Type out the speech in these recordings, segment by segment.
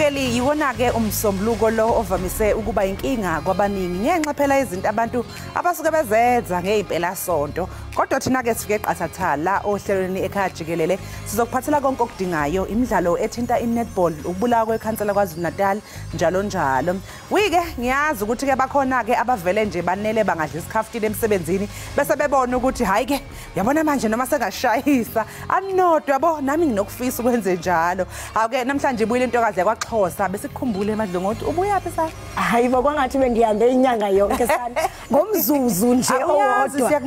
Mbukeli yiwona-ke umsombuluko lo ovamise ukuba inkinga kwabaningi ngenxa phela izinto abantu abasuke bezenza ngeyimpelasonto. Kodwa thina-ke sifike qathatha la ohlelweni ekhaya jikelele sizokuphathela konke okudingayo, imidlalo ethinta i-netball, ukubulawa kwekhansela KwaZulu-Natal, njalo njalo. Wike ngiyazi ukuthi-ke bakhona-ke abavele nje banele bangadla isikhaftini emsebenzini bese bebona ukuthi hhayi-ke yabona manje noma sengashayisa anodwa yabo nami nginokufisa ukwenze njalo. Hawu-ke namhlanje ibuyile intokazi yakwaXhosa besikukhumbule emadlongothi ubuyaphi sa? Hayi bo kwangathi bengihambe inyanga yonke sana ngomzuzu nje owodwa.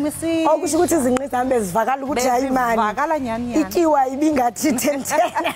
Okusho ukuthi izinqi zami bezivakala ukuthi hayi mani. Vakala nyani nyani. Ityiwa ibingathi 10-10.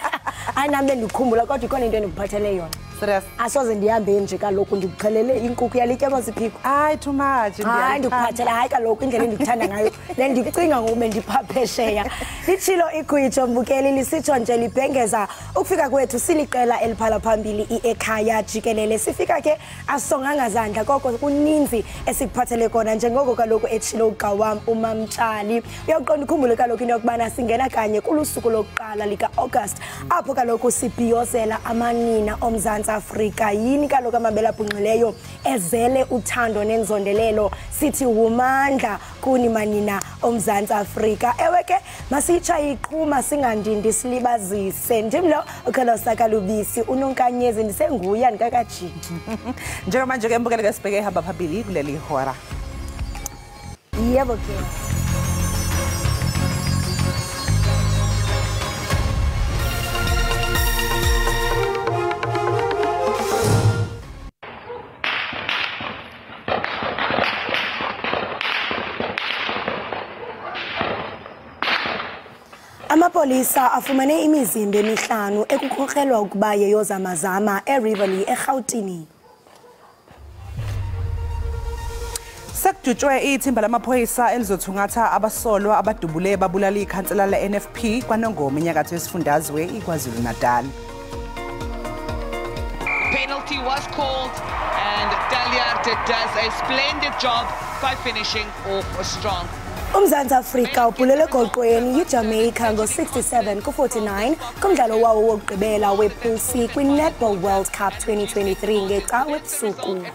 Hayi nami bendikukhumbula kodwa ikhona into endikuphathele yona. Serious. Asoze ndihambe nje kaloku ndikuxhelele inkukhu yalitya masiphiko. Hayi too much. Hayi ndikuphathela hayi kaloku indlela endikuthanda ngayo. Le ndicinga ngoba ndiphaphesheya. Litshilo igwijo mbukeli lisitsho nje libhengeza ukufika kwethu siliqela eliphala phambili i-ekhaya jikelele. Sifika ke asonganga zandla koko kuninzi esikuphathele kona njengoko kaloku etshilo ugawam uMamtshali. Uyaqonda ukhumbule kaloku into yokubana singena kanye kulusuku lokuqala lika-August apho kaloku sibhiyozela amanina oMzantsi Afrika. Yini kaloku amabele abhunxileyo ezele uthando nenzondelelo, sithi wumandla kuni manina oMzantsi Afrika. Ewe ke masitsha iqhuma singandindi silibazise. Ndim lo uKholosa Kalubisi uNonkanyezi ndisenguya ndikakajiki. Njengamanje ke mbukele ke sibheke ihamba phambili kuleli hora. Yebo ke. Amapolisa afumene imizimba emihlanu ekukrokrelwa ukuba yeyozamazama eRiverlea eRhawutini. Sekujutshwe ithimba lamaphoyisa elizothungatha abasolwa abadubule babulala ikhansela le-NFP kwaNongoma enyakatho yesifundazwe iKwaZulu-Natal. Penalty was called and Daliarte does a splendid job by finishing off strong. UMzantsi Afrika upulele goqweni yiJamaica ngo-67-49 kumdlalo wawo wokugqibela wePool C kwi-Netball World Cup 2023 ngeCawe ebusuku.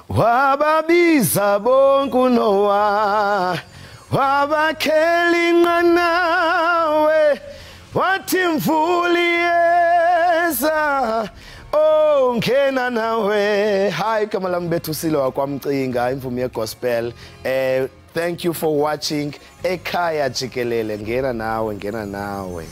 Wababiza bonke uNoah, wabakhela inqanawe, wathi imvula iyeza. Oh ngena nawe. Hi igama lami Bethusile wakwaMcinga, imvumi yegospel. Thank you for watching ekhaya jikelele. Ngena nawe, ngena nawe.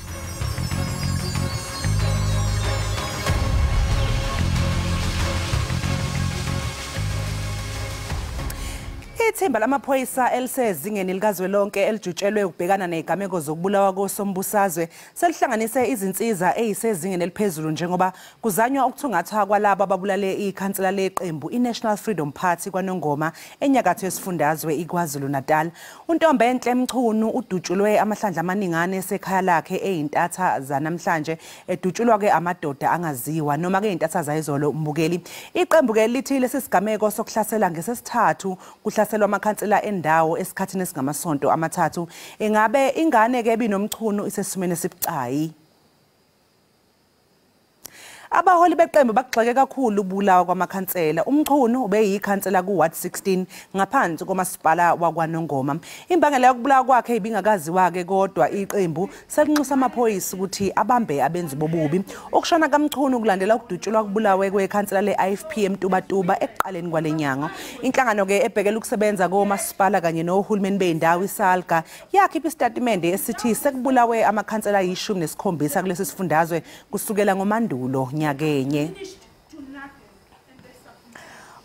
Ithimba lamaphoyisa elisezingeni likazwelonke elijutshelwe ukubhekana nezigameko zokubulawa kosombusazwe selihlanganise izinsiza ezisezingeni eliphezulu njengoba kuzanywa ukuthungathwa kwalabo ababulale ikhansela leqembu iNational Freedom Party kwaNongoma enyakatho yesifundazwe iKwaZulu-Natal. UNtombenhle Mchunu udutshulwe amahlandla amaningane esekhaya lakhe eyintatha zanamhlanje, edutshulwa ke amadoda angaziwa noma ke intatha zayizolo. Mbukeli, iqembu ke lithi lesi sigameko sokuhlasela ngesesithathu kuhlaselwa amakhansela endawo esikhathini esingamasonto amathathu. Ingabe ingane ke ebinoMchunu isesimeni esibucayi. Abaholi beqembu bakugxeke kakhulu ubulawa kwamakhansela. UMchunu ubeyikhansela ku-Ward 16 ngaphansi komasipala wakwaNongoma. Imbangela yokubulawa kwakhe ibingakaziwa-ke, kodwa iqembu selinxusa amaphoyisa ukuthi abambe abenzi bobubi. Ukushona kaMchunu kulandela ukudutshulwa kubulawe kwekhansela le-IFP eMtubatuba ekuqaleni kwale nyanga. Inhlangano-ke ebhekela ukusebenza komasipala kanye nohulumeni bendawo iSALGA yakhipha isitatimende esithi sekubulawe amakhansela ayi-17 kulesi sifundazwe kusukela ngoMandulo nyakenye.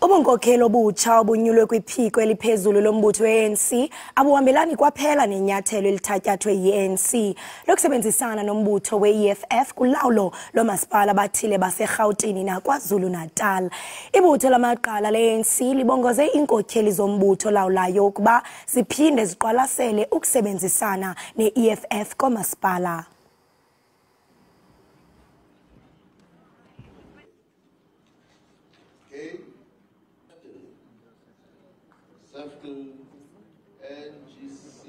Ubunkokheli obutsha obunyulwe kwiphiko eliphezulu lombutho we-ANC abuhambelani kwaphela nenyathelo elithatyathwe yi-ANC lokusebenzisana nombutho we-EFF kulawulo lomasipala bathile baseRhawutini naKwaZulu-Natal. Ibutho lamaqala le-ANC libongoze iinkokheli zombutho lawulayo ukuba ziphinde ziqwalasele ukusebenzisana ne-EFF komasipala. NGC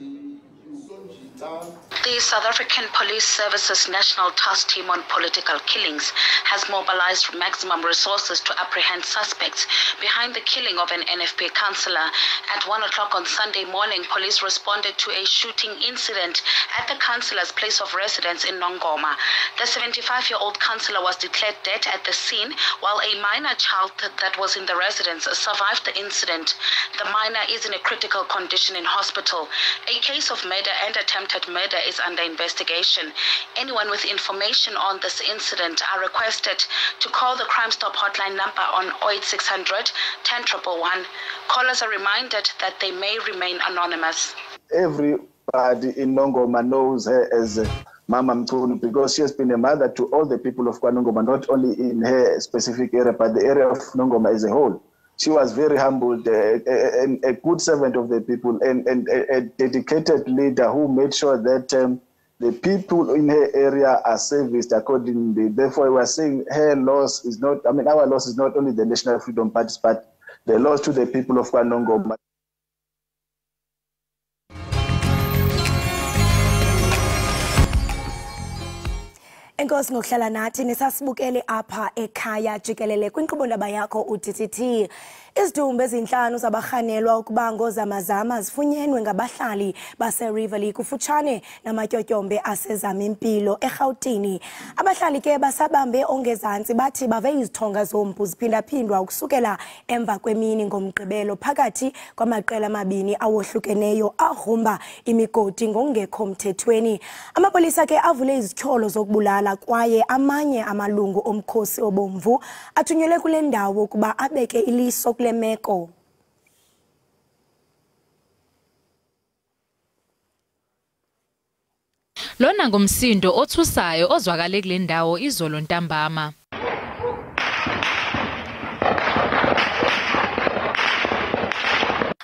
The South African Police Services National Task Team on Political Killings has mobilized maximum resources to apprehend suspects behind the killing of an NFP councillor. At 1 o'clock on Sunday morning, police responded to a shooting incident at the councillor's place of residence in Nongoma. The 75-year-old councillor was declared dead at the scene, while a minor child that was in the residence survived the incident. The minor is in a critical condition in hospital. A case of murder and attempted murder is under investigation. Anyone with information on this incident are requested to call the Crime Stop hotline number on 08600 10111. Callers are reminded that they may remain anonymous. Everybody in Nongoma knows her as Mama Mchunu because she has been a mother to all the people of KwaNongoma, not only in her specific area, but the area of Nongoma as a whole. She was very humble, and a good servant of the people, and a dedicated leader who made sure that the people in her area are serviced accordingly. Therefore, we are saying her loss is not, I mean, our loss is not only the National Freedom Party, but the loss to the people of KwaNongoma. Enkosi ngokuhlala nathi nisasibukele apha ekhaya jikelele kwinkqubo ndaba yakho uDTT. Izidumbu ezinhlanu zabarhanelwa ukuba ngozamazama zifunyenwe ngabahlali baseRiverlea kufutshane namatyotyombe aseZamimpilo eRhawutini. Abahlali ke basabambe ongezantsi bathi bave izithonga zompu ziphindaphindwa ukusukela emva kwemini ngomgqibelo phakathi kwamaqela amabini awohlukeneyo agrumba imigodi ngokungekho mthethweni. Amapolisa ke avule izityholo zokubulala kwaye amanye amalungu omkhosi obomvu athunyelwe kule ndawo ukuba abeke iliso kule meko. Lona ngumsindo othusayo ozwakale kule ndawo izolo ntambama.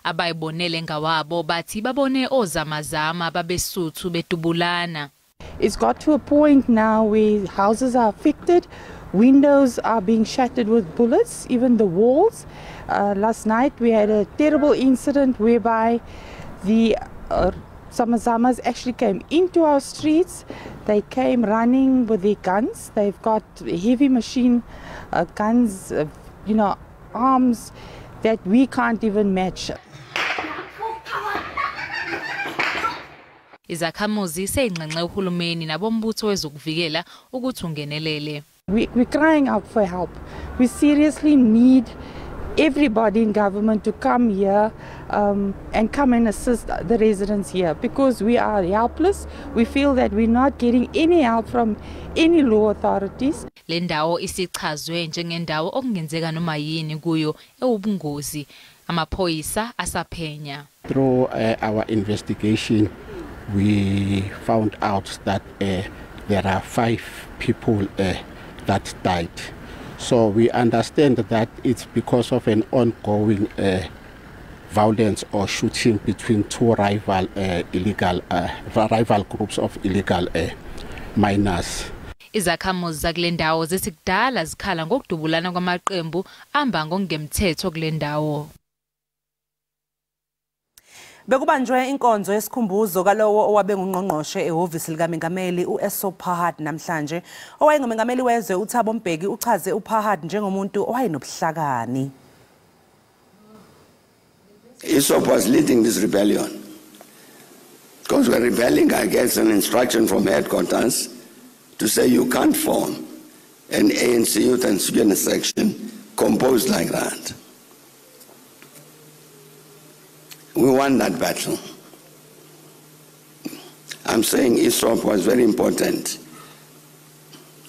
Abayibonele ngawabo bathi babone ozamazama babesuthu bedubulana. It's got to a point now where houses are affected, windows are being shattered with bullets, even the walls. Last night we had a terrible incident whereby the Samazamas actually came into our streets. They came running with their guns. They've got heavy machine guns, you know, arms that we can't even match. Izakhamuzi seyinxenxe uhulumeni nabombutho wezokuvikela ukuthi ungenelele. We're crying out for help. We seriously need everybody in government to come here and come and assist the residents here because we are helpless. We feel that we're not getting any help from any law authorities. Le ndawo isichazwe njengendawo okungenzeka noma yini kuyo ewubungozi. Amaphoyisa asaphenya. Through our investigation, we found out that there are 5 people that died. So we understand that it's because of an ongoing violence or shooting between two rival rival groups of illegal miners. Izakhamuzi zakule ndawo zithi kudala zikhala ngokudubulana kwamaqembu amba ngokungemthetho kule ndawo. Bekubanjwe inkonzo yesikhumbuzo kalowo owabe ngungqongqoshe ehhovisi likaMengameli uEssop Pahad namhlanje. Owayengumengameli wezwe uThabo Mbeki uchaze uPahad njengomuntu owayenobuhlakani. Essop was leading this rebellion because we're rebelling against an instruction from headquarters to say you can't form an ANC youth and student section composed like that. We won that battle. I'm saying Essop was very important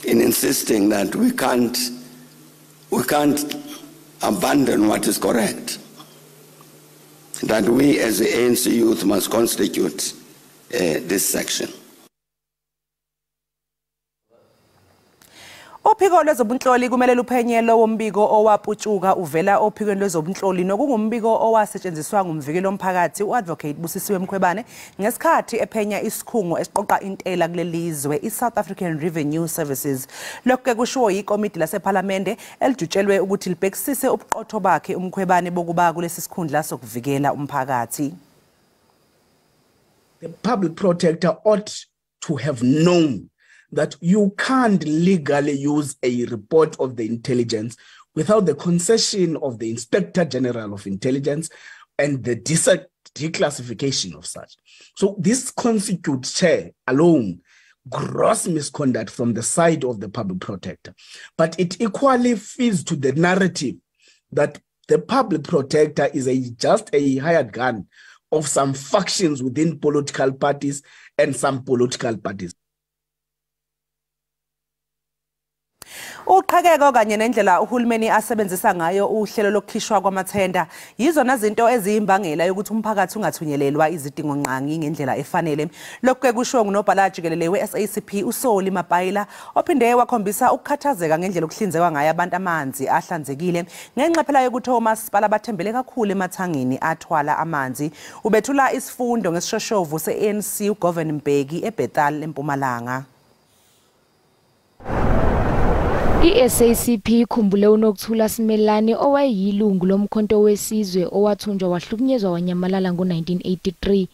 in insisting that we can't abandon what is correct, that we as the ANC youth must constitute this section. Uphiko lwezobunhloli kumele luphenye lowo mbiko owaputshuka uvela ophikweni lwezobunhloli nokungumbiko owasetshenziswa ngumvikeli womphakathi uAdvocate Busisiwe Mkhwebane ngesikhathi ephenya isikhungo esiqoqa intela kulelizwe iSouth African Revenue Services. Lokhu ke kushiwo yikomiti lasePhalamende elijutshelwe ukuthi libhekisise ubuqotho bakhe uMkhwebane bokuba kulesi sikhundla sokuvikela umphakathi. The public protector ought to have known that you can't legally use a report of the intelligence without the concession of the Inspector General of Intelligence and the declassification of such. So this constitutes, Chair, alone gross misconduct from the side of the public protector. But it equally feeds to the narrative that the public protector is just a hired gun of some factions within political parties and some political parties. Uqhekeko kanye nendlela uhulumeni asebenzisa ngayo uhlelo lokukhishwa kwamathenda yizona zinto eziyimbangela yokuthi umphakathi ungathunyelelwa izidingo ngqangi ngendlela efanele. Lokhu ke kushiwo ngunobhala jikelele we-SACP uSoli Mapaila, ophinde wakhombisa ukukhathazeka ngendlela okuhlinzekwa ngayo abantu amanzi ahlanzekile ngenxa phela yokuthi omasipala bathembele kakhulu emathangini athwala amanzi. Ubethula isifundo ngesishoshovu se-ANC uGovan Mbeki eBethal eMpumalanga. I-SACP ikhumbule uNokuthula Simelane owayeyilungu lomkhonto wesizwe owathunjwa wahlukunyezwa wanyamalala ngo-1983.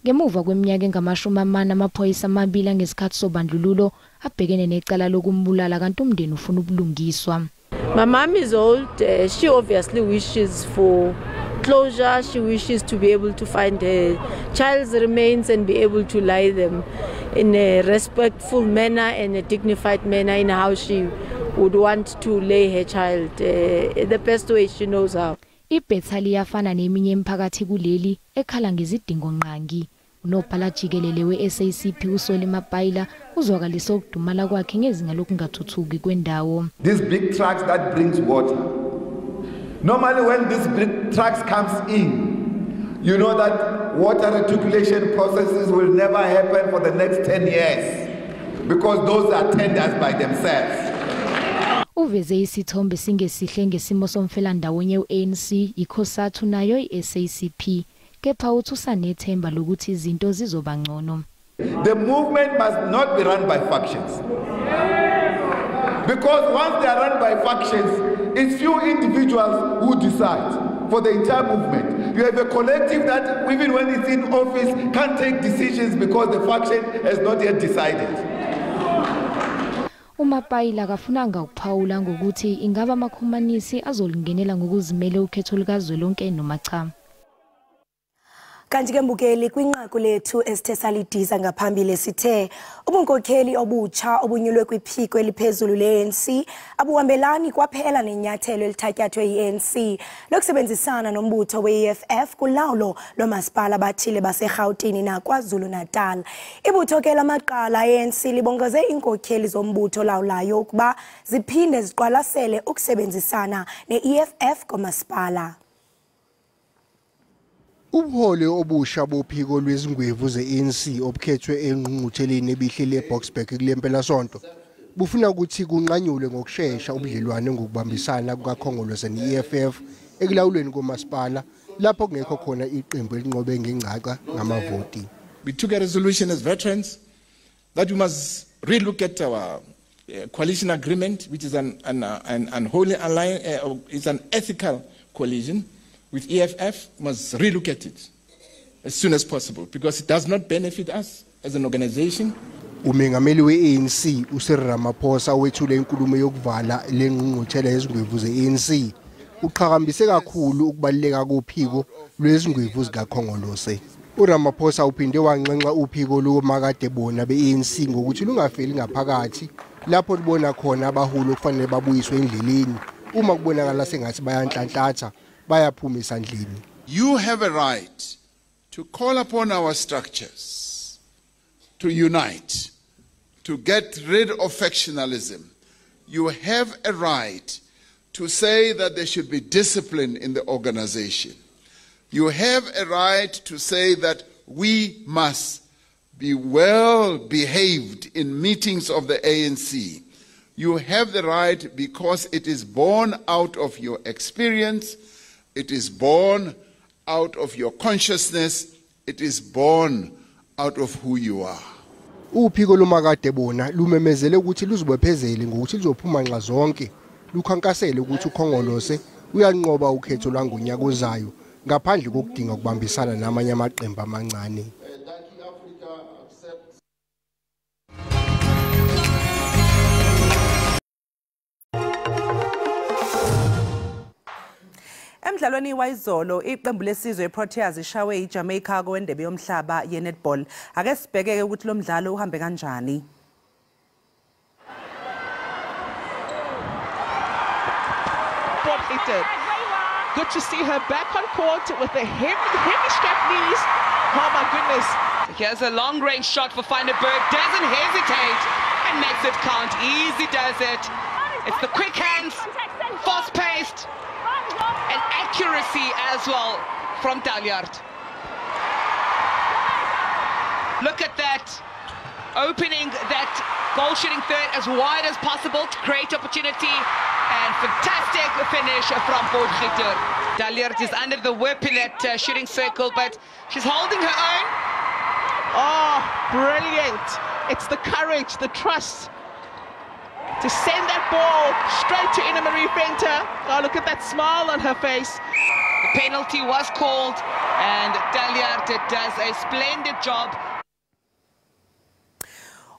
Ngemuva kweminyaka engama-40 amaphoyisa amabili ngesikhathi sobandlululo abhekene necala lokumbulala kanti umndeni ufuna ubulungiswa. My mom is old. She obviously wishes for closure. She wishes to be able to find her child's remains and be able to lie them in a respectful manner and a dignified manner in how she would want to lay her child the best way she knows how. IBethal iyafana neminye imiphakathi kuleli ekhala ngezidingo ngqangi. Unobhala jikelele we-SACP uSoli Mapaila uzwakalisa ukudumala kwakhe ngezinga lokungathuthuki kwendawo. These big trucks that brings water. Normally when these big trucks comes in, you know that water reticulation processes will never happen for the next 10 years because those are tenders by themselves. Uveze isithombe singesihle ngesimo somfelandawonye u-ANC, iCOSATU nayo i-SACP. Kepha uthi usanethemba lokuthi izinto zizoba ngcono. The movement must not be run by factions. Because once they are run by factions, it's few individuals who decide for the entire movement. You have a collective that, even when it's in office, can't take decisions because the faction has not yet decided. uMapaila akafunanga ukuphawula ngokuthi ingaba amakhomanisi azolingenela ngokuzimela ukhetho lukazwelonke noma cha. Kanti ke mbukeli, kwinqaku lethu esithe salidiza ngaphambili sithe ubunkokheli obutsha obunyulwe kwiphiko eliphezulu le-ANC abuhambelani kwaphela nenyathelo elithatyathwe yi-ANC lokusebenzisana nombutho we-EFF kulawulo lomasipala bathile baseGauteng naKwaZulu-Natal. Ibutho ke lamaqala e-ANC libongoze iinkokheli zombutho lawulayo ukuba ziphinde ziqwalasele ukusebenzisana ne-EFF komasipala. Ubuholi obusha bophiko lwezingwevu ze-ANC obukhethwe engqungqutheleni ebihleli eBoksburg kule mpelasonto bufuna ukuthi kunqanyulwe ngokushesha ubudlelwane ngokubambisana kukaKhongolose ne-EFF ekulawulweni komasipala lapho kungekho khona iqembu elinqobe ngengcaca ngamavoti. We took a resolution as veterans that we must relook at our coalition agreement, which is an unholy alliance, it's an ethical coalition with EFF. Must relook at it as soon as possible because it does not benefit us as an organization. Umengameli we-ANC uCyril Ramaphosa wethule inkulumo yokuvala lengqungquthela yezingwevu ze-ANC uqhakambise kakhulu ukubaluleka kophiko lwezingwevu zikaKhongolose. uRamaphosa uphinde wanxenxa uphiko lomakade bona be-ANC ngokuthi lungafeli ngaphakathi lapho libona khona abaholi okufanele babuyiswe endleleni uma kubonakala sengathi bayanhlanhlatha bayaphuma esandleni. You have a right to call upon our structures to unite, to get rid of factionalism. You have a right to say that there should be discipline in the organization. You have a right to say that we must be well behaved in meetings of the ANC. You have the right because it is born out of your experience, it is born out of your consciousness, it is born out of who you are. Uphiko lomakade bona lumemezele ukuthi luzibophezele ngokuthi luzophuma nxa zonke lukhankasele ukuthi uKhongolose uyanqoba ukhetho lwangonyaka ozayo ngaphandle kokudinga ukubambisana namanye amaqembu amancane. Emdlalweni wayizolo iqembu lesizwe iProteas ishawe iJamaica kowendebe yomhlaba yenetball. Ake sibhekeke ukuthi lo mdlalo uhambe kanjani. Good to see her back on court with the heavy strapped knees. Oh my goodness. Here's a long range shot for Feineberg. Doesn't hesitate and makes it count. Easy does it. It's the quick hands, fast paced, and accuracy as well from Taljaard. Look at that. Opening that goal shooting third as wide as possible to create opportunity. And fantastic finish from Potgieter. Taljaard is under the whip in that shooting circle, but she's holding her own. Oh, brilliant. It's the courage, the trust to send that ball straight to Ina Marie Venter. Oh, look at that smile on her face. The penalty was called, and Taljaard does a splendid job.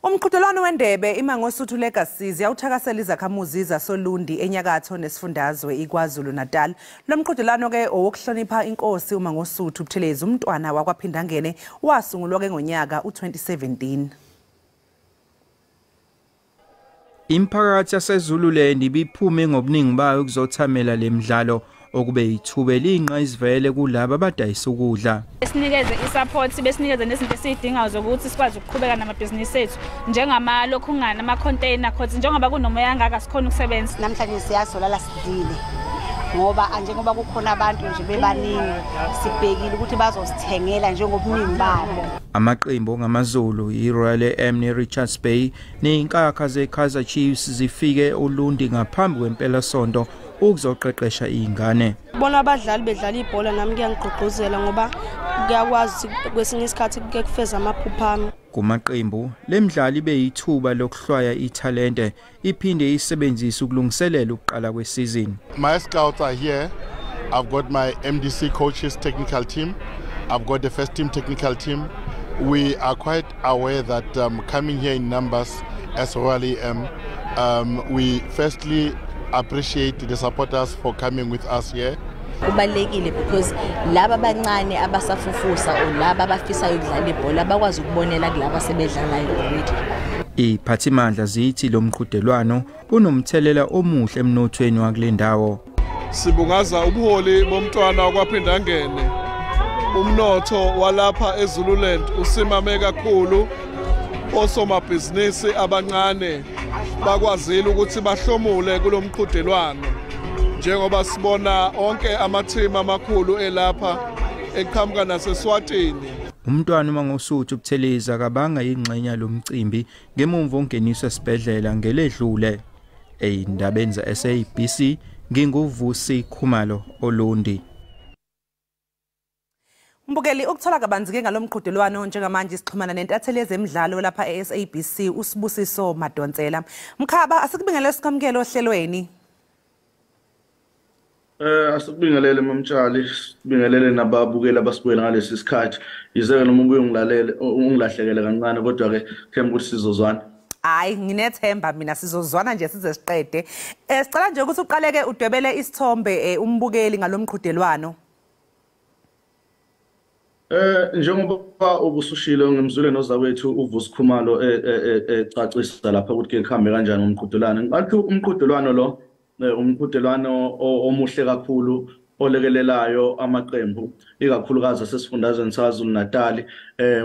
Umqhudelwano wendebe iMangosuthu Legacies yawuthakasela izakhamuzi zasoLundi enyakatho nesifundazwe iKwaZulu Natal. Lo mqhudelwano ke owokuhlonipha inkosi uMangosuthu Buthelezi umntwana wakwaPhindangene wasungulwa ke ngonyaka u2017. Imphakathi yaseZululand ibiphume ngobuningi bayo ukuzothamela lemidlalo okube yithuba eliyingqayizivele kulabo abadayisa ukudla. Besinikeze isupport, besinikeze nezinto esizidingayo zokuthi sikwazi ukuqhubeka namabhizinisi ethu njengamalokhungana ama-container cause njengoba kunomoya kangaka sikhona ukusebenza. Namhlanje siyazolala sidlile ngoba njengoba kukhona abantu nje bebaningi sibhekile ukuthi bazosithengela njengobuningi babo. Amaqembu ngamaZulu iRoyal AM neRichards Bay nezinkakha zeKaizer Chiefs zifike uLundi ngaphambi kwempelasonto ukuzoqeqesha izingane. Bona abadlali bedlala ibhola nami kuyangigqugquzela ngoba kuyakwazi kwesinye isikhathi kuke kufeza amaphupho ami. Kumaqembu lemidlalo ibe yithuba lokuhlwaya ithalente iphinde isebenzise ukulungiselela ukuqala kwesizini. My scouts are here. I've got my MDC coaches technical team. I've got the first team technical team. We are quite aware that coming here in numbers as Royal AM, we firstly appreciate the supporters for coming with us here. Kubalulekile because laba abancane abasafufusa or laba abafisayo ukudlala ibhola bakwazi ukubonela kulabo asebedlalayo already. Iphathimandla zithi lo mqhudelwano unomthelela omuhle emnothweni wakule ndawo. Sibungaza ubuholi bomntwana wakwaPhindangene. Umnotho walapha eZululand usimame kakhulu. Osomabhizinisi abancane bakwazile ukuthi bahlomule kulomqhudelwano njengoba sibona onke amathimi amakhulu elapha eqhamuka naseSwatini. Umntwana uMangosuthu Buthelezi akabanga ingxenye lomcimbi ngemuva ongeniswa esibhedlela ngeledlule. Eyindabeni ze-SABC nginguVusi Khumalo oLundi. Mbukeli, ukuthola kabanzi ke ngalomqhudelwano njengamanje sixhumana nentatheli yezemidlalo lapha e-SABC uSibusiso Madonsela. Mkhaba, asikubingelele sikwamukele ohlelweni. Asikubingelele Mamtshali, sibingelele nababukeli abasibukela ngalesi sikhathi. Yizeke noma ubuye ungilalele ungilahlekele kancane kodwa ke themba ukuthi sizozwana. Hayi, nginethemba mina sizozwana nje size siqede. Sicela nje ukuthi uqaleke udwebele isithombe umbukeli ngalomqhudelwano. Njengoba ubusushilo ngimzule nozakwethu uVusi Khumalo ecacisa lapha ukuthi ke kuhambe kanjani umqhudelwano. Ngathi umqhudelwano lo umqhudelwano omuhle kakhulu olekelelayo amaqembu ikakhulukazi asesifundazweni saKwaZulu Natal.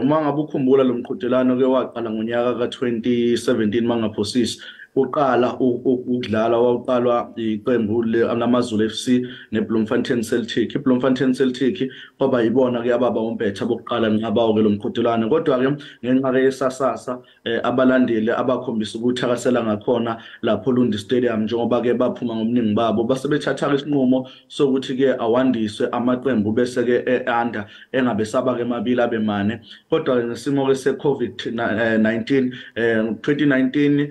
Uma ngabe ukhumbula lo mqhudelwano ke waqala ngonyaka ka2017 mangaphosisi. Uqala ukudlala waqalwa iqembu lamaZulu FC neBloemfontein Celtic. iBloemfontein Celtic kwaba yibona ke ababa umpetha bokuqala nqabawo ke lomqhudelwano, kodwa ke ngenxa ke yesasasa abalandeli abakhombisa ukuthakasela ngakhona lapho Lundi Stadium njengoba ke baphuma ngobuningi babo base bethatha isinqumo sokuthi ke awandiswe amaqembu bese ke eanda engabe saba ke mabili abe mane. Kodwa ke ngesimo ke seCovid-19 2019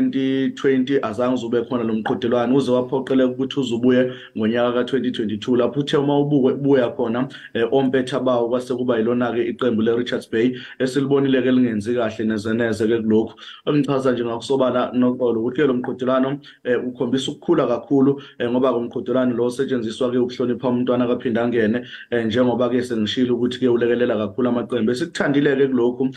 ngo-2020 azange ube khona lo mqhudelwano, uze waphoqeleka ukuthi uzubuye ngonyaka ka-2022 lapho uthe uma ubuya khona ompetha bawo kwase kuba yilona-ke iqembu le-Richards Bay esilibonile-ke lingenzi kahle neze-ke kulokhu. Engichaza nje ngakusobala noxolo ukuthi-ke lo mqhudelwano ukhombisa ukukhula kakhulu, ngoba-ke umqhudelwano lo osetshenziswa-ke ukuhlonipha umntwana kaPhindangene, njengoba-ke sengishilo ukuthi-ke ulekelela kakhulu amaqembu. Esikuthandile-ke kulokhu,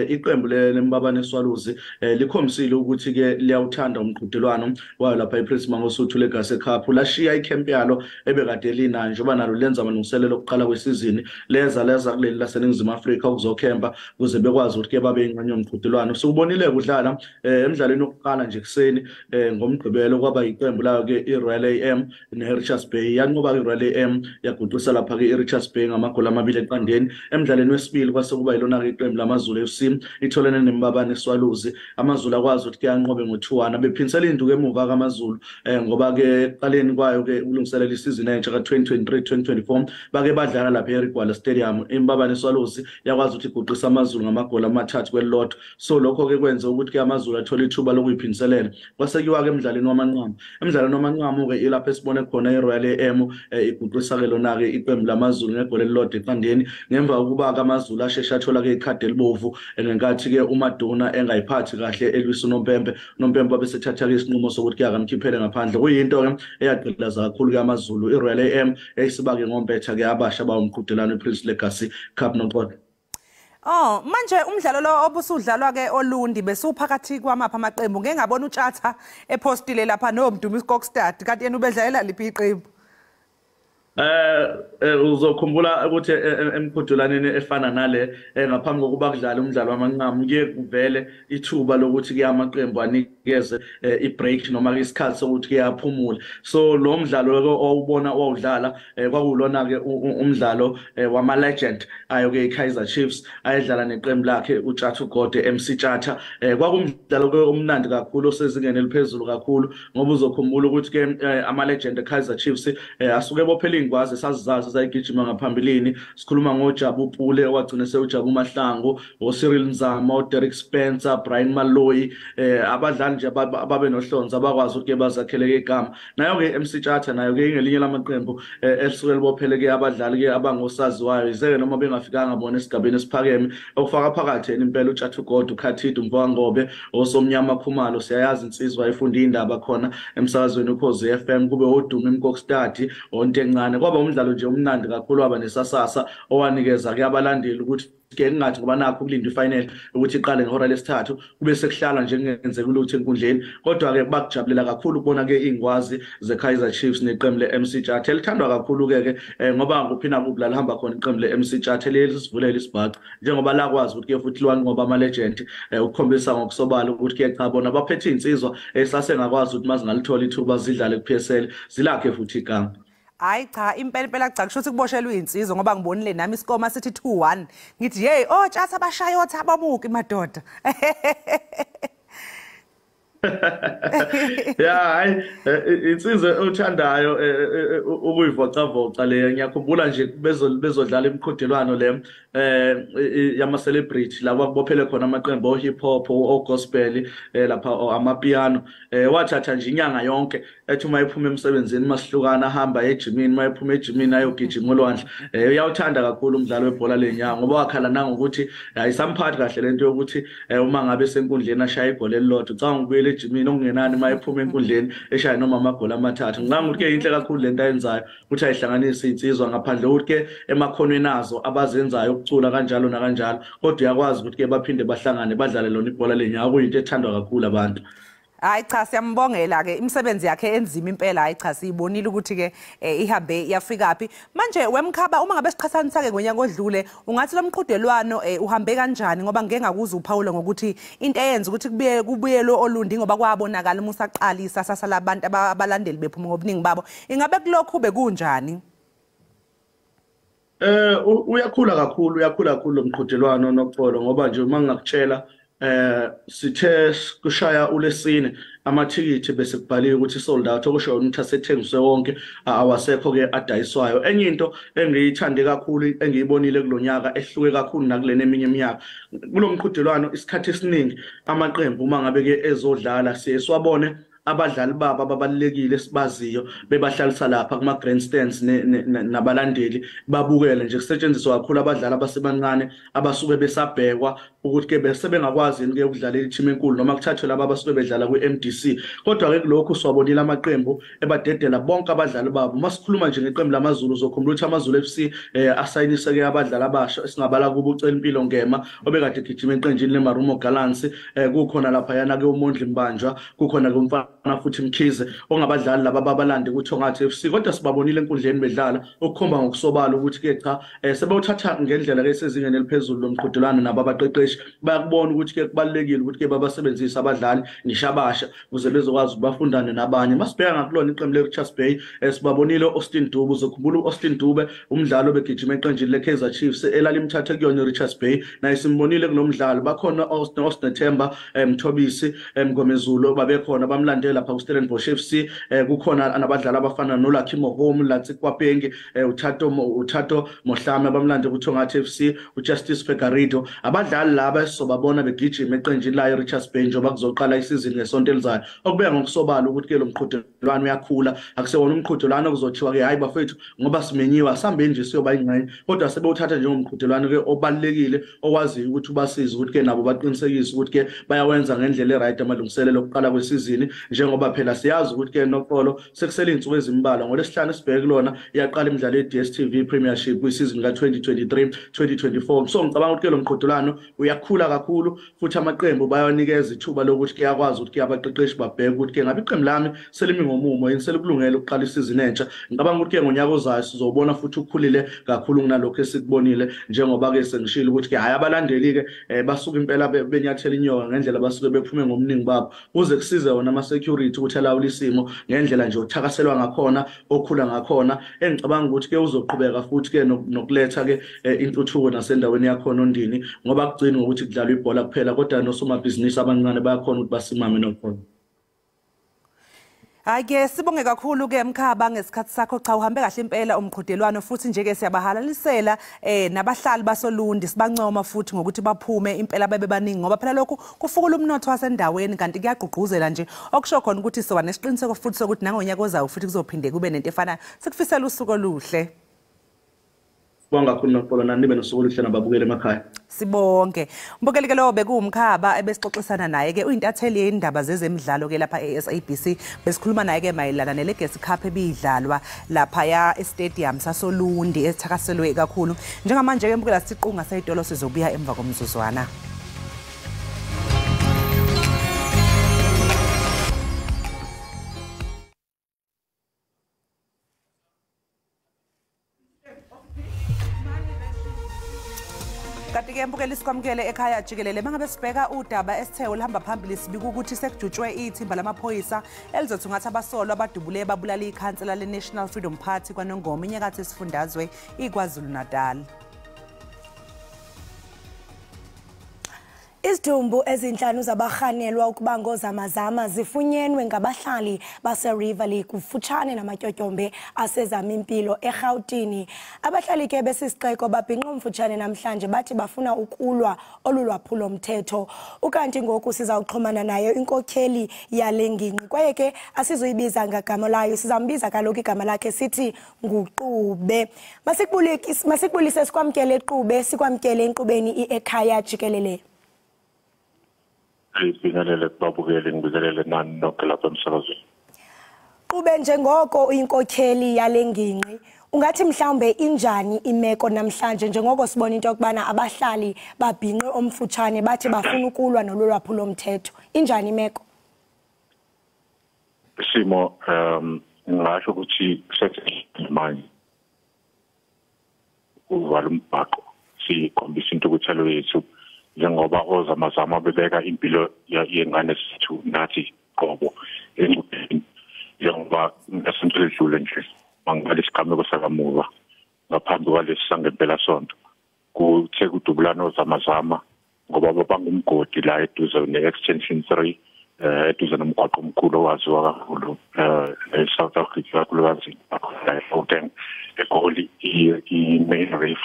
iqembu leMbabane Swallows likhombisile ukuthi-ke liyawuthanda umqhudelwano wayo lapha ePrince Mangosuthu Legacy Cup. Lashiya ikhemp yalo ebekade linayo njengoba nalo lenza amalungiselelo okuqala kwesizini, leza kuleli laseNingizimu Afrika ukuzokhempa ukuze bekwazi ukuthi-ke babe ingxenye yomqhudelwano. Sikubonile kudlala emdlalweni wokuqala nje ekuseni ngoMgqibelo, kwaba iqembu layo-ke i-Royal AM ne-Richards Bay. Yanqoba-ke i-Royal AM yaguqisa lapha-ke i-Richards Bay ngamagoli 2-0. Emdlalweni wesibili kwase kuba yilona-ke iqembu lamaZulu FC itholene neMbabane Swallows. AmaZulu akwazi ukuthi-ke anqobe ngo-2-1, bephinsela induku emuva kaMaZulu, ngoba-ke ekuqaleni kwayo-ke ukulungiselela isizini entsha ka-2023-2024 bake badlala lapha eRigwala Stadium. IMbabane Swallows yakwazi ukuthi iguqise AmaZulu ngamagoli 3-1. So lokho-ke kwenze ukuthi-ke AmaZulu athole ithuba lokuyiphindiselela. Kwase kuyiwa-ke emdlalweni wamanqamu. Emdlalweni wamanqamu-ke ilapho esibone khona i-Royal AM iguqisa-ke lona-ke iqembu lamaZulu ngegoli 1-0, ngemva kokuba-ke AmaZulu asheshe athola-ke ikhadi elibovu ngenkathi-ke uMaduna engayiphathi kahle elwisa uNompempe. UNompempe wabesethatha-ke isinqumo sokuthi-ke akamkhiphele ngaphandle. Kuyinto-ke eyagqilaza kakhulu-ke AmaZulu. I-Royal AM yayisiba-ke ngompetha-ke abasha bawumqhudelwano i-Prince Legacy Cup noxolo. Oh, manje umdlalo lo obusudlalwa ke Olundi besuphakathi kwamapha amaqembu. Ngeke ngabona uTshatha epostile lapha noMdumi Kokstad, kanti yena ubedlalela liphi iqembu? Uzokhumbula ukuthi emqhudelwaneni efana nale, ngaphambi kokuba kudlale umdlalo wamanqamu, kuye kuvele ithuba lokuthi ke amaqembu anikeze i-break noma isikhathi sokuthi ke aphumule. So lo mdlalo ke owubona owawudlala kwakulona ke umdlalo wama-legend ayo ke i-Kaizer Chiefs ayedlala neqembu lakhe uTshatha Gode MC Tshatha. Kwakumdlalo ke omnandi kakhulu osezingeni eliphezulu kakhulu, ngoba uzokhumbula ukuthi ke ama-legend e-Kaizer Chiefs asuke bophela ingwazi sazizazi zayigijima ngaphambilini. Sikhuluma ngoJabu Pule owagcina sewuJabu Mahlangu, oCyril Nzama, oDerek Spencer, Brian Maloyi, abadlali nje ababe nohlonzo abakwazi ukuthi bazakheleke igama. Nayo-ke MC Tshatha nayo ke ingelinye lamaqembu elisuke libopheleke abadlali ke abangosaziwayo, yize-ke noma bengafikanga bona esigabeni esiphakeme, okufaka phakathi yena impela uTshatha Gode, uKhathide Mvangobe, oSomnyama Khumalo, siyayazi insizwa efunda indaba khona emsakazweni uKhozi FM, kube oDumi Mkokstad, ontencane. Kwaba umdlalo nje omnandi kakhulu, waba nesasasa owanikeza-ke abalandeli ukuthi ke kungathi ngoba nakho ukulinda ifinal ukuthi iqale ngehora lesithathu kube sekuhlala nje kungenzeka ulutho enkundleni. Kodwa-ke bakujabulela kakhulu ukubona-ke iy'ngwazi ze-Kaizer Chiefs neqembu le-MC Tshatha elithandwa kakhulu-ke ke ngoba kuphi nakuphi la lihamba khona iqembu le-MC Tshatha liye lisivulela isibhaxu, njengoba lakwazi ukuthi-ke futhi liwanqoba ama-legend, ukukhombisa ngokusobala ukuthi-ke cha bona baphethe iy'nsizwa esasengakwazi ukuthi mazingalithola ithuba zidlale ku-PSL zilakhe futhi igama. Hayi cha, impela impela cha, kusho ukuthi kuboshelwe insizwa, ngoba ngibonile nami isikoma sithi 2-1. Ngithi hey, oh Tshatha bashayotha abamuki madoda. Ya hayi, insizwa othandayo ukuyivocavoca le. Ngiyakhumbula nje bezodlala imiqhudelwano le yama celebrity la kwakubophele khona amaqembu o hip hop, o gospel, lapha amapiano. Wathatha nje inyanga yonke ethi uma ephuma emsebenzini masihlukana ahamba ejimini, uma ephuma ejimini ayogijima olwandle. Uyawuthanda kakhulu umdlalo webhola lenyanga, ngoba wakhala nangokuthi ayisamphathi kahle lento yokuthi uma ngabe senkundleni ashaya igoli elilodwa, ucanga ukubuyela ejimini okungenani uma ephuma enkundleni eshaya noma amagoli 3. Ngicabanga ukuthi ke inhle kakhulu lento ayenzayo ukuthi ayihlanganise insizwa ngaphandle ukuthi ke emakhonweni azo abazenzayo ukucula kanjalo nakanjalo, kodwa uyakwazi ukuthi ke baphinde bahlangane badlale lona ibhola lenyawo, kuyinto ethandwa kakhulu abantu. Hayi cha, siyambongela ke imisebenzi yakhe enzima impela. Hayi cha, siyibonile ukuthi ke ihambe yafika phi. Manje wemkhaba, uma ngabe siqhathanisa ke ngonyaka odlule, ungathi lo mqhudelwano uhambe kanjani? Ngoba ngeke ngakuza uphawula ngokuthi into eyenza ukuthi kubuyelwe Olundi ngoba kwabonakala uma usaqalisa sasala abantu abalandeli bephuma ngobuningi babo. Ingabe kulokhu bekunjani? Uyakhula kakhulu, uyakhula kakhulu lo mqhudelwano noxolo, ngoba nje uma ngingakutshela Sithe kushaya ulesine amathikithi bese kubhaliwe ukuthi sold out, okusho ukuthi asethengiswe wonke, awasekho ke adayiswayo. Enye into engiyithande kakhulu engiyibonile kulonyaka ehluke kakhulu nakulena eminye iminyaka, kulomqhudelwano isikhathi esiningi amaqembu uma ngabe ke ezodlala siye siwabone abadlali babo ababalekile sibaziyo bebahlalisa lapha kuma grandstands nabalandeli babukele nje. Kusetshenziswa kakhulu abadlali abasebancane abasuke besabhekwa ukuthi ke bese bengakwazi yini ke ukudlalela i-team enkulu noma kuthathwe laba abasuke bedlala kwi-MDC. Kodwa ke kulokhu siwabonile amaqembu ebadedela bonke abadlali babo. Masikhuluma nje ngeqembu lamaZulu, uzokhumbula ukuthi AmaZulu FC asayinise ke abadlali abasha esingabala kubo uCelimpilo Ngema obekade egijima eqenjini leMarumo Gallants, kukhona lapha yana ke uMondli Mbanjwa, kukhona ke umfana futhi Mkhize, ongabadlali laba ababalande kuThongathi FC. Kodwa sibabonile enkundleni bedlala, okukhomba ngokusobala ukuthi ke cha sebewuthatha ngendlela ke esezingeni eliphezulu lomqhudelwano. Nabo abaqeqeshi bayakubona ukuthi ke kubalulekile ukuthi ke babasebenzise abadlali ngisho abasha ukuze bezokwazi bafundane nabanye. Masibheka ngakulona iqembu le-Richards Bay, sibabonile Austin Dube. Uzokhumbula u-Austin Dube umdlalo obegijima eqenjini le-Kaizer Chiefs elalimthathe kuyona i-Richards Bay, naye simbonile kulo mdlalo. Bakhona Austin Themba, Mthobisi, Mngomezulu babekhona bamlandela lapha ku-Stellenbosch FC. Kukhona nabadlali abafana noLucky Mohomu, Latsi Kwapengi, uThato Mohlame abamlande kuThongathi FC, uJustice Fegarido. Abadlali laba sobabona begijima eqenjini layo i-Richards Bay njengoba kuzoqala isizini ngesonto elizayo. Okubeka ngokusobala ukuthi ke lo mqhudelwano uyakhula, akusewona umqhudelwano okuzothiwa ke hayi bafethu ngoba simenyiwe asambe nje siyoba ingxenye, kodwa sebewuthatha njengomqhudelwano ke obalulekile okwaziyo ukuthi ubasize ukuthi ke nabo baqinisekise ukuthi ke bayawenza ngendlela e-right amalungiselelo okuqala kwesizini, njengoba phela siyazi ukuthi ke noxolo sekusele insuku ezimbalwa ngoLwesihlanu sibheke kulona iyaqala imidlalo ye-DStv Premiership kwisizini ka-2023-2024. So ngicabanga ukuthi ke lo mqhudelwano uyakhula kakhulu futhi amaqembu bayawanikeza ithuba lokuthi ke yakwazi ukuthi ke abaqeqeshi babheke ukuthi ke ngabe iqembu lami selimi ngomumo yini, selikulungele ukuqala isizini entsha. Ngicabanga ukuthi ke ngonyaka ozayo sizobona futhi ukukhulile kakhulu kunalokho esikubonile, njengoba ke sengishilo ukuthi ke hayi abalandeli ke basuka impela benyathela inyoka ngendlela basuke bephume ngobuningi babo, kuze kusize wona ama-security ukuthi alawule isimo ngendlela nje othakaselwa ngakhona okhula ngakhona. Engicabanga ukuthi ke uzoqhubeka futhi ke nokuletha ke intuthuko nasendaweni yakhona oNdini, ngoba kugcini ngokuthi kudlalwa ibhola kuphela kodwa nosomabhizinisi abancane bayakhona ukuthi basimame nokhona. Hayi ke sibonge kakhulu ke Mkhaba ngesikhathi sakho. Cha, uhambe kahle impela umqhudelwano, futhi nje ke siyabahalalisela nabahlali basoLundi, sibancoma futhi ngokuthi baphume impela babe baningi, ngoba phela lokhu kufukula umnotho wasendaweni kanti kuyagqugquzela nje, okusho khona ukuthi soba nesiqiniseko futhi sokuthi nangonyaka ozayo futhi kuzophinde kube nento efanayo. Sikufisela usuku oluhle. Sibonga kakhulu Noxolo, nani nibe nosuku oluhle nababukeli emakhaya. Sibonge. Mbukeli ke lowo bekuwumkhaba ebesixoxisana naye ke, uyintatheli yendaba zezemidlalo ke lapha e-SABC. Besikhuluma naye ke mayelana neLegacy Cup ebidlalwa lapha ya e-stadium sasoLundi esithakaselwe kakhulu. Njengamanje ke mbukela siqunga seyitolo, sizobuya emva komzuzwana. Kanti-ke mbukeli sikwamukele ekhaya jikelele. Mangabe sibheka udaba esithe oluhamba phambili, sibika ukuthi sekujutshwe ithimba lamaphoyisa elizothungatha abasolwa abadubule babulala ikhansela le-National Freedom Party kwaNongoma inyakatho esifundazwe iKwaZulu-Natal. Izidumbu ezinhlanu zabarhanelwa ukuba ngozamazama zifunyenwe ngabahlali baseRiverlea kufutshane namatyotyombe aseZamimpilo eRhawutini. Abahlali ke besisixeko babhinqa umfutshane namhlanje bathi bafuna ukulwa olu lwaphulo-mthetho. Ukanti ngoku sizawuxhumana nayo inkokheli yale ngingqi, kwaye ke asizuyibiza ngagama layo, sizambiza kaloku igama lakhe sithi nguQube. Masikubulise sikwamkele Qube, sikwamkele enkqubeni i-Ekhaya Jikelele. Ngibingelele kubabukeli, ngibingelele nani nonke lapha emsakazweni. Qube, njengoko uyinkokheli yale ngingqi, ungathi mhlawumbe injani imeko namhlanje njengoko sibona into yokubana abahlali babhinqe omfutshane bathi bafuna ukulwa nolu lwaphulo-mthetho, injani imeko? Isimo ngingasho ukuthi manje uvala umbhaqo sikhombisa intukuthelo yethu njengoba ozamazama bebeka impilo yengane zethu nathi qobo engcupheni, njengoba ngesonto eledlule nje mangibala isigameko sakamuva ngaphambi kwalesi sangempela sonto kuthe kudubulana ozamazama Ngoba babanga umgodi la eduze ne-extension 3, eduze nomgwaqo omkhulu owaziwa kakhulu e-South Africa, kakhulukazi la eGauteng, eGoli, i-Main Reef.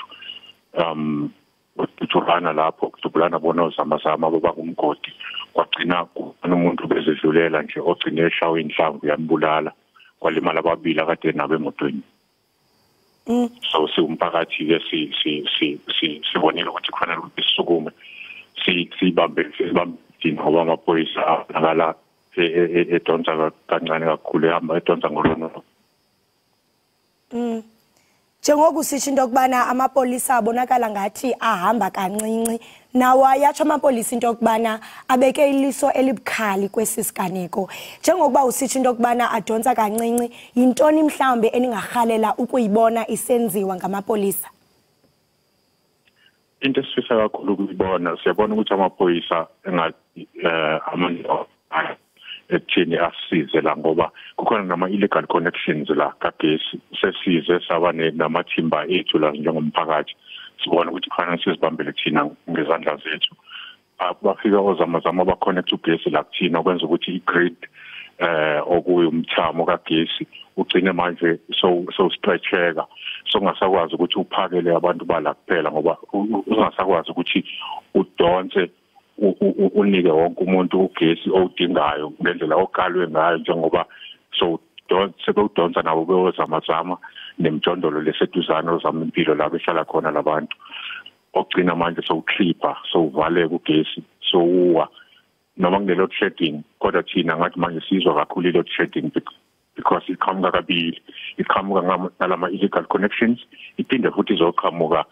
Kudutshulana lapho, kudubulana bona ozamazama babanga umgodi, kwagcina umuntu bezedlulela nje ogcine eshawa inhlamvu yambulala, kwalimala ababili akade nabo emotweni. So siwumphakathi-ke sibonile ukuthi kufanele ukuthi sisukume, sibambe sibambe thina, ngoba amaphoyisa abonakala edonsa kancane kakhulu, ehamba edonsa ngolono. Njengoku sisho into yokubana amapolisa abonakala ngathi ahamba kancinci, nawo ayatsho amapolisa into yokubana abeke iliso elibukhali kwesi siganeko. Njengokuba usitsho into yokubana adonsa kancinci, yintoni mhlawumbe eningarhalela ukuyibona isenziwa ngamapolisa? Into esifisa kakhulu ukuyibona, siyabona ukuthi amaphoyisa engathi amanye ekuthini asisize la, ngoba kukhona nama-illegal connections la kagesi. Sesize saba namathimba ethu la njengomphakathi, sibona ukuthi kufanele sizibambele thina ngezandla zethu. Bafika ozamazama ba-connect ugesi la kuthina, okwenza ukuthi i-grid, okuyumthamo kagesi, ugcine manje so so stretcheka, so ungasakwazi ukuthi uphakele abantu bala kuphela, ngoba ungasakwazi ukuthi udonse unike wonke umuntu ugesi owudingayo ngendlela okalwe ngayo, njengoba so sebewudonsa nabo bewozamazama nemijondolo leseduzane ozama impilo la behlala khona labantu, ogcina manje sowukhipha, sowuvaleka ugesi, sowuwa noma kune-load shedding. Kodwa thina ngathi manje sizwa kakhulu i-load shedding because iqhamuka kabili: iqhamuka nalama illegal connections, iphinde futhi izoqhamuka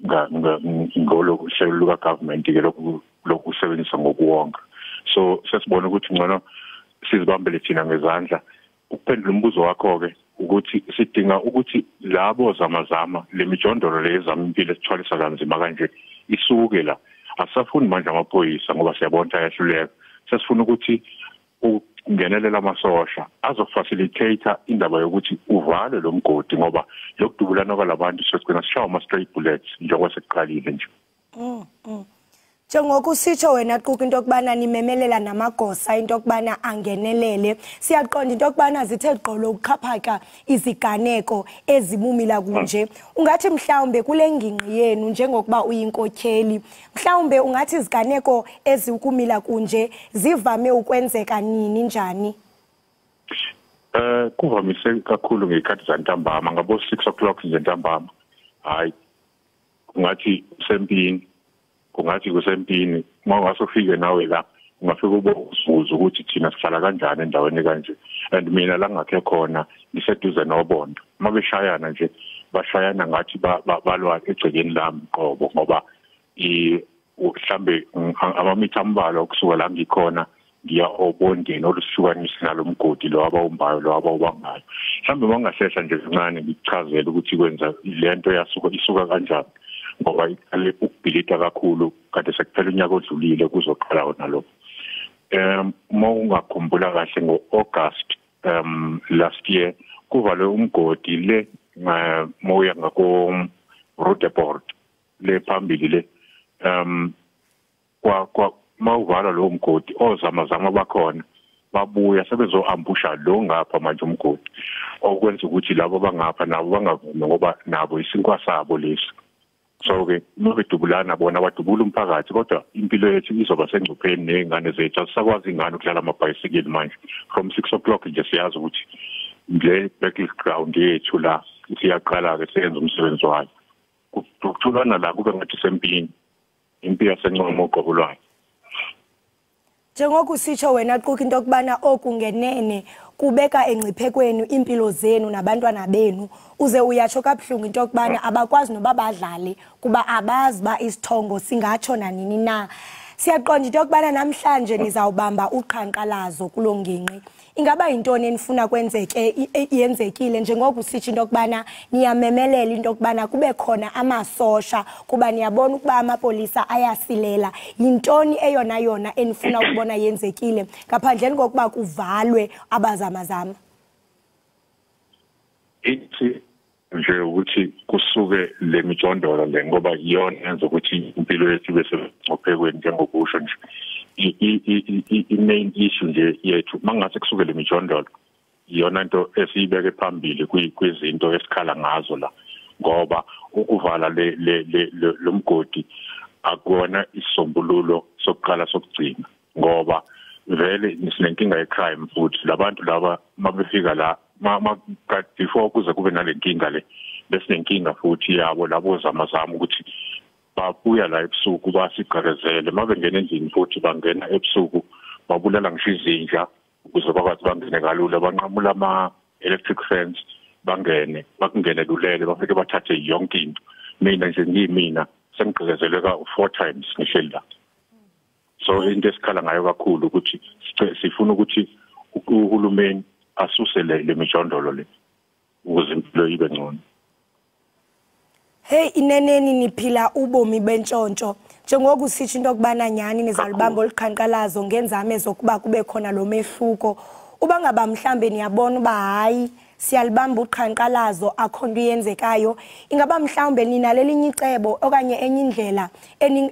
ngolo hlelo luka government ke lokhu lokusebenzisa ngokuwonga. So sesibona ukuthi ngcono sizibambele thina ngezandla. Ukuphendula umbuzo wakho ke, ukuthi sidinga ukuthi labo zamazama lemijondolo lezama impilo esithwalisa kanzima kanje isuke la. Asafuni manje amaphoyisa, ngoba siyabona ukuthi ayahluleka. Sesifuna ukuthi ungenelela amasosha azofacilitate indaba yokuthi uvale lo mgodi, ngoba lokudubulana kwalabantu sogcina sishawa ama-stray bullets njengoba sekuqalile nje. Njengoku sitsho wena Quku into yokubana nimemelela namagosa into yokubana angenelele, siyaqonda into yokubana zithe gqolo ukuxhaphaka iziganeko ezibumila kunje. Ungathi mhlawumbe kule ngingqi yenu, njengokuba uyinkokheli, mhlawumbe ungathi iziganeko ezikumila kunje zivame ukwenzeka nini, njani? Kuvamise kakhulu ngezikhathi zantambama, ngabo 6 o'clock nje ntambama. Hayi, kungathi sempini, kungathi kusempini. Uma ungase ufike nawe la, ungafika ube uzibuza ukuthi thina sihlala kanjani endaweni kanje. And mina la ngakhe khona ngiseduze nobondo, uma beshayana nje bashayana ngathi balwa egcekeni lami qobo, ngoba mhlambe amamitha ambalwa kusuka la ngikhona ngiya obondeni olusihlukanisa nalomgodi lo abawumbayo, lo abawubambayo. Mhlambe uma ungahlehla nje kancane ngikuchazele ukuthi kwenza lento yasuka isuka kanjani, ngoba iqale ukubhilita kakhulu kade sekuphela unyaka odlulile kuzoqala wona lo. Uma ungakhumbula kahle, ngo-August last year kuvalwe umgodi le moya ngako Roodepoort le phambili le. Kwa mawuvala lo mgodi, ozamazama bakhona babuya sebezo-ambusha lo ngapha manje umgodi, okwenza ukuthi labo bangapha nabo bangavumi, ngoba nabo isinkwa sabo lesi. So-ke uma bedubulana bona badubula umphakathi, kodwa impilo yethu izoba sengcupheni ney'ngane zethu. Asisakwazi iy'ngane ukudlala amabhayisikili manje from 6 o'clock nje. Siyazi ukuthi le battleground yethu la siyaqala-ke seyenza umsebenzi wayo. Kuthulwana la kube ngathi sempini, impi yaseNcome uqobo lwayo. Njengoku sitsho wena Quku into yokubana oku ngenene kubeka engciphekweni impilo zenu nabantwana benu, uze uyatsho kabuhlungu into yokubana abakwazi noba badlale kuba abazi uba isithongo singatsho nanini na. Siyaqonda into yokubana namhlanje nizawubamba uqhankqalazo kuloo ngingqi. Ingaba yintoni enifuna kwenzeke yenzekile, njengoko usitsho into yokubana niyamemelela into yokubana kube khona amasosha kuba niyabona ukuba amapolisa ayasilela? Yintoni eyona yona enifuna ukubona yenzekile ngaphandleni kokuba kuvalwe abazamazama? Ithi Nje ukuthi kusuke le mijondolo le, ngoba iyona yenza ukuthi impilo yethu ibe semngciphekweni, njengokusho nje i-main issue nje yethu mangase kusuke le mijondolo, iyona into esiyibeke phambili kwizinto esikhala ngazo la, ngoba ukuvala le lo mgodi akona isombululo sokuqala sokugcina, ngoba vele sinenkinga ye-crime futhi labantu laba mabefika la before kuze kube nalenkinga le besinenkinga futhi yabo labo zamazama ukuthi babuya la ebusuku basigqekezele, mabengena endlini futhi bangena ebusuku babulala ngisho izinja ukuze bakwazi bangene kalula, banqamula ama-electric fence bangene, bakungene lulele bafike bathathe yonke into. Mina nje ngiyimina sengigqekezelwe ka-4 times ngihleli la. So into esikhala ngayo kakhulu ukuthi sifuna ukuthi uhulumeni asuse le mijondolo le ukuze impilo ibe ngcono. Hey, ineneni niphila ubomi bentshontsho njengoku sitsho into yokubana nyhani nizalubamba oluqhankqalazo ngenzame zokuba kube khona lo mehluko. Uba ngaba mhlambe niyabona uba hayi siyalibamba uqhankqalazo akho nto iyenzekayo, ingaba mhlawumbe ninalelinye icebo okanye enye indlela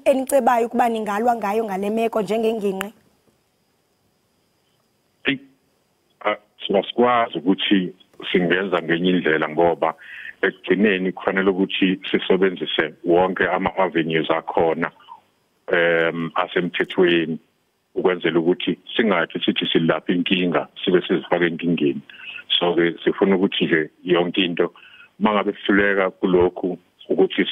enicebayo ukuba ningalwa ngayo ngale meko njengengingqi? Singasikwazi ukuthi singenza ngenye indlela, ngoba ekugcineni kufanele ukuthi sisebenzise wonke ama-avenues akhona asemthethweni ukwenzela ukuthi singathi sithi silapha inkinga sibe sizifake enkingeni. So ke sifuna ukuthi nje yonke into mangabe sihluleka kulokhu ukuthi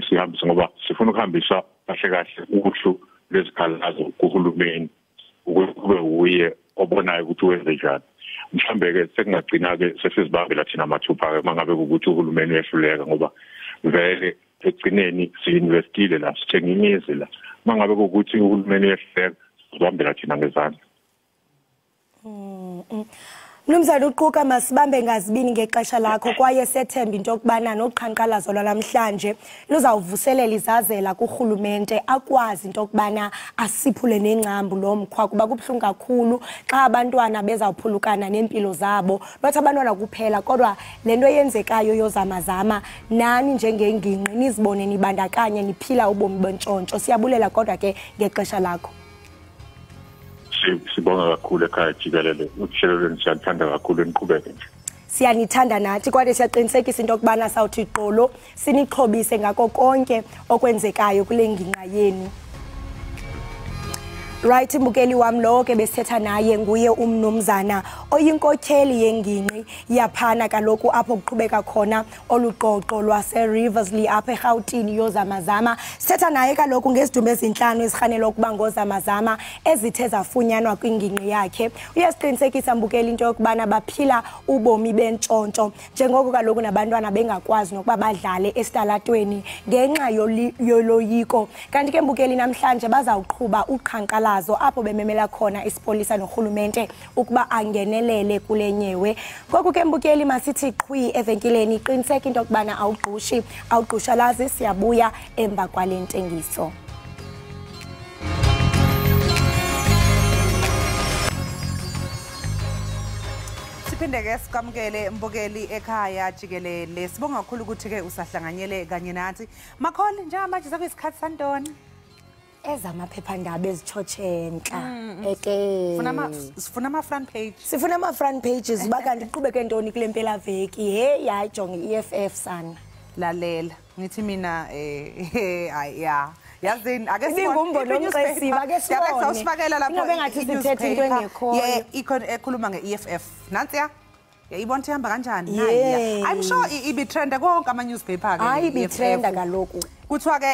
sihambise, ngoba sifuna ukuhambisa kahle kahle uhlu lwezikhalazo kuhulumeni ukuthi kube uye obonayo ukuthi wenze njani. Mhlambe ke sekungagcina ke sesizibambela thina amathupha ke mangabe ukuthi uhulumeni uyehluleka, ngoba vele ekugcineni si-investile la, sithenga imizi la. Mangabe ukuthi uhulumeni uyehluleka sizibambela thina ngezandla. Mnumzana uQuka, masibambe ngazibini ngexesha lakho kwaye sethemba into yokubana noqhankqalazo lwanamhlanje luzawuvuselela izazela kurhulumente akwazi into yokubana asiphule nengcambu lo mkhwa, kuba kubuhlungu kakhulu xa abantwana bezawuphulukana neempilo zabo. Not abantwana kuphela, kodwa le nto eyenzekayo yozamazama nani njengengingqi nizibone nibandakanye niphila ubomi bentshontsho. Siyabulela kodwa ke ngexesha lakho. Sibonga kakhulu ekhaya jikelele, uhlelo lwenu siyaluthanda kakhulu, niqhubeke nje. Siyanithanda nathi kwaye siyaqinisekisa into yokubana sawuthi qolo sinixhobise ngako konke okwenzekayo kule ngingqa yenu. Right, mbukeli wam, lo ke besithetha naye nguye umnumzana oyinkokheli yengingqi yaphana kaloku apho kuqhubeka khona oluqoqo lwase-Riverslea apha eRhawutini yozamazama. Sithetha naye kaloku ngezidumbu ezintlanu ezirhanelwa ukuba ngozamazama ezithe zafunyanwa kwingingqi yakhe. Uyasiqinisekisa mbukeli into yokubana baphila ubomi bentshontsho njengoko kaloku nabantwana bengakwazi nokuba badlale esitalatweni ngenxa yoloyiko. Kanti ke mbukeli namhlanje bazawuqhuba uqhankqalazo apho bememela khona isipolisa norhulumente ukuba angenelele kule nyewe. Ngoku ke mbukeli masithi qhwi evenkileni, qiniseka into yokubana awugqushi, awugqushalazi. Siyabuya emva kwale ntengiso. Siphinde ke sikwamukele mbukeli ekhaya jikelele. Sibonga kakhulu ukuthi ke usahlanganyele kanye nathi. Makholi, njengamanje sekuyisikhathi santoni? Ezamaphephandaba ezitshotshe entla eke sifuna ama front page, sifuna ama front pages uba kanti kuqhubeke ntoni kule mpelaveki. Hey, hayi jonge i-EFF sana, lalela ngithi mina hayi ya yazini ake sibone umxesiba ake sibone usifakela lapho ingabe ngathi sithethe into engekhoyo. Yeah, ikhona ekhuluma nge-EFF nansiya yayibona ukuthi ihamba kanjani nayi. I'm sure ibi-trenda konke ama-newspaper ke. Hayi ibi-trenda kaloku. Kuthiwa ke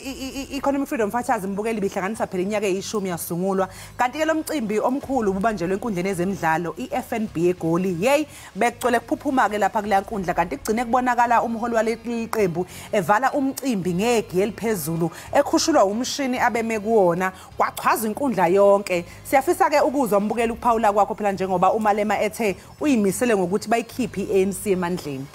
i-Economic Freedom Fighters mbukeli bihlanganisa phela iminyaka eyi-10 yasungulwa, kanti ke lo mcimbi omkhulu ububanjelwe enkundleni ezemidlalo i-FNB eGoli. Hey, bekucole kuphuphuma ke lapha kule nkundla, kanti kugcine kubonakala umholi waleli qembu evala umcimbi ngegi eliphezulu ekhushulwa umshini abeme kuwona, kwachwaza inkundla yonke. Siyafisa ke ukuzwa mbukeli ukuphawula kwakho phela njengoba uMalema ethe uyimisele ngokuthi bayikhiphe i-ANC emandleni.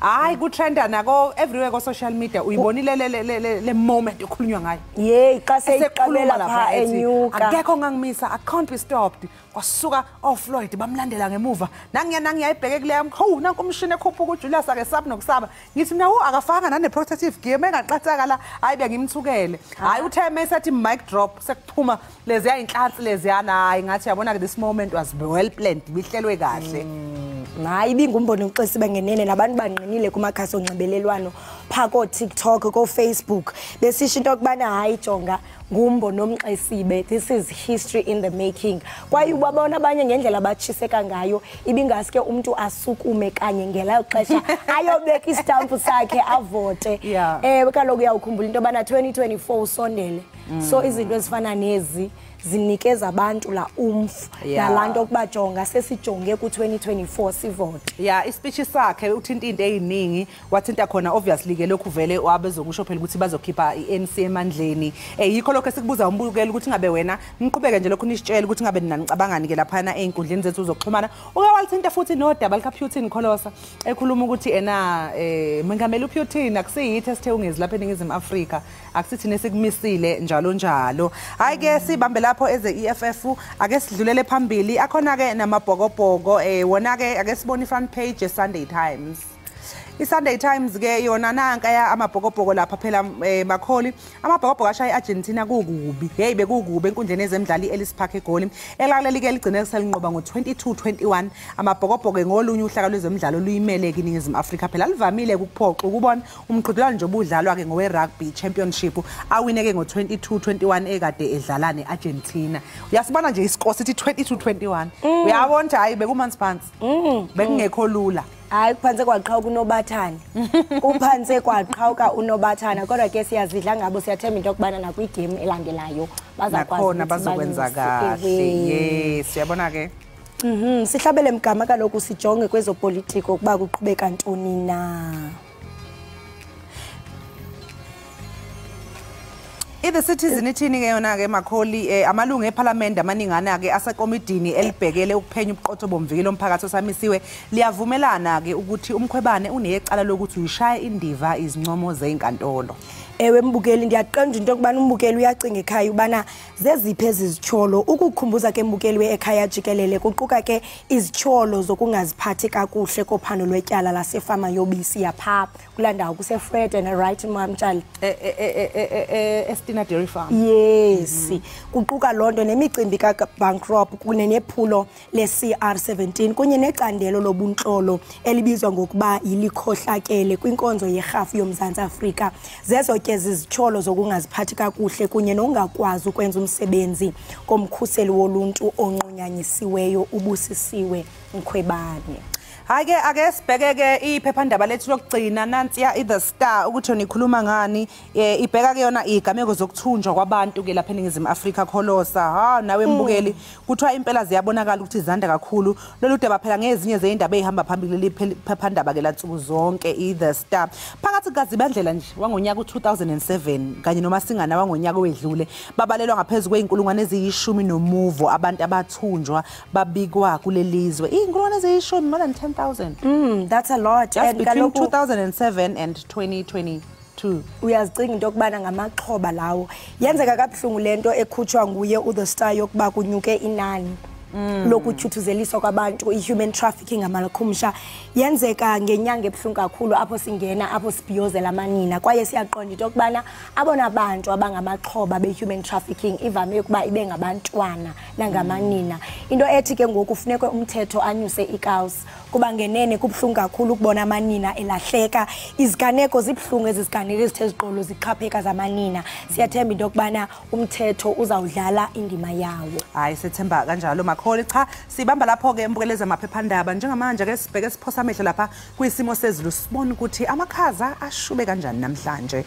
Hayi, kutrenda nako everywhere ko social media. Uyibonile le moment ekhulunywa ngayo? Yey, xa seyiqabela pha enyuka. Akekho ongangimisa, I can't be stopped. Kwasuka oFloyd bamlandela ngemuva. Nangiya nangiya ibheke kuleya mkhu, nanku umshini ekhuphuka uJulius akesabi nokusaba. Ngithi mina akafanga nane protective gear mengaqathaka la, hayi bengimthukele. Hayi, uthe mesathi mic drop sekuphuma leziya inhlansi leziyana, hayi ngathi yabona ke, this moment was well planned, bihlelwe kahle. Hayi, ibingumbono uxesibe ngenene, nabantu banqinile kumakhasi onxibelelwano phaa kooTikTok, kooFacebook, besisho into yokubana hayi jonga, ngumbono omxesibe, this is history in the making. Kwaye ubabona abanye ngendlela abatshiseka ngayo, ibingaske umntu asukume kanye ngelayo xesha ayobeka isitampu sakhe avote. Ewe kaloku, uyawukhumbula into yobana 2024 usondele, so izinto ezifana nezi zinikeza abantu la umfu nalaa nto okuba jonga, sesijonge ku-2024 sivote. Yeah, ispeech sakhe uthinta into eziningi. Wathinta khona obviously ke lokhu vele wabezokusho phela ukuthi bazokhipha iANC emandleni. Yikho lokho esikubuza umbukeli ukuthi ngabe wena, niqhubeke nje lokhu nisitshela ukuthi ngabe nina nicabangani ke laphana ey'nkundleni zethu zokuxhumana. Uke walithinta futhi nodaba lika Putin Kholosa, ekhuluma ukuthi ena mengameli uPutin, akusiyithi esithe ungezi lapha eNingizimu Afrika, akusithi nesikumisile njalo njalo. Hayi ke, sibambe lapho eze EFF, ake sidlulele phambili. Akhona ke namabhokobhoko, wona ke ake sibone front page ye Sunday Times. I-Sunday Times ke yona, nanka ya amabhokobhoko lapha phela, Makholi. Amabhokobhoko ashaya i-Argentina kukubi. Hey, bekukubi enkundleni ezemidlalo i-Ellis Park eGoli. Elaleli ke ligcine selinqoba ngo-22-21. Amabhokobhoko ngolunye uhlaka lwezemidlalo luyimele ke iNingizimu Afrika phela. Livamile ukuphoxa ukubona umqhudelwano nje obudlalwa ke ngowe Rugby Championship, awine ke ngo-22-21 ekade edlala ne-Argentina. Uyasibona nje iscore sithi 22-21. Uyabona ukuthi hayi, bekumanzi phansi. Bekungekho lula. Hayi, kuphantse kwaqhawuka unobathana, kuphantse kwaqhawuka unobathana, kodwa ke siyazidla ngabo. Siyathemba into yokubana nakwigame elandelayo bazakwazi nakhona ukuthi bazokwenza banyuse. kahle. Ewe. Yes, uyabona ke. Sihlabele mgama kaloku, sijonge kwezopolitiko ukuba kuqhubeka ntoni na. I-The Citizen ithini ke yona ke, Makholi? Amalungu eParliament amaningana ke asekomidini elibhekele ukuphenya ubuqotho bomvikelo omphakathi osamisiwe liyavumelana ke ukuthi uMkhwebane unecala lokuthi uyishaya indiva izincomo zezinkantolo. Ewe mbukeli, ndiyaqonda into yokubana umbukeli uyacinga ekhaya ubana zeziphi ezi zityholo. Ukukhumbuza ke mbukeli we-Ekhaya Jikelele, kuquka ke izityholo zokungaziphathi kakuhle kophando lwetyala lasefama yobisi yaphaa kulaa ndawo kuseFred and right, Mamtshali? Estina Dairy Farm. Yes, kuquka loo nto nemicimbi kaBankrop kunye nephulo le-CR 17 kunye necandelo lobuntlolo elibizwa ngokuba yilikhohlakele kwinkonzo yerhafu yoMzantsi Afrika. Zezo ke zizityholo zokungaziphathi kakuhle kunye nokungakwazi ukwenza umsebenzi komkhuseli woluntu onqunyanyisiweyo uBusisiwe Mkhwebane. Hayi ke, ake sibheke ke iphephandaba lethu lokugcina, nansiya i-The Star, ukuthi yona ikhuluma ngani. Ibheka ke yona igameko zokuthunjwa kwabantu ke lapha eNingizimu Afrika, Kholosa. Ha, nawe mbukeli, kuthiwa impela ziyabonakala ukuthi zanda kakhulu. Lolu daba phela ngezinye zeyindaba ey'hamba phambili leli phephandaba ke lansuku zonke i-The Star. Phakathi kukaZibandlela nje wangonyaka u-2007 kanye noMasingana wangonyaka owedlule, babalelwa ngaphezu kwey'nkulungwane eziyishumi nomuvo abantu abathunjwa babikwa kuleli zwe. Iy'nkulungwane eziyishumi, more than 10,000. That's a lot. Just And between kaloku 2007 and 2022. Uyazicinga into yokubana ngamaxhoba lawo. Yenzeka kabuhlungu le nto ekhutshwa nguye uThe Star yokuba kunyuke inani lokutyhuthuzeliswa kwabantu, i-human trafficking ngamakhumsha. Yenzeka ngenyanga ebuhlungu kakhulu apho singena apho sibhiyozela amanina, kwaye siyaqonda into yokubana abona bantu abangamaxhoba be-human trafficking ivame ukuba ibe ngabantwana nangamanina. Into ethi ke ngoku funeke umthetho anyuse ikawusi, kuba ngenene kubuhlungu kakhulu ukubona amanina elahleka. Iziganeko zibuhlungu, ezi ziganeko ezithe ziqolo zixhapheka zamanina. Siyathemba into yokubana umthetho uzawudlala indima yawo. Hayi, sethemba kanjalo, Makholi. Cha, sibamba lapho-ke embukeleza amaphephandaba. Njengamanje ke sibheke, siphosa amehlo lapha kwisimo sezulu, sibone ukuthi amakhaza ashube kanjani namhlanje.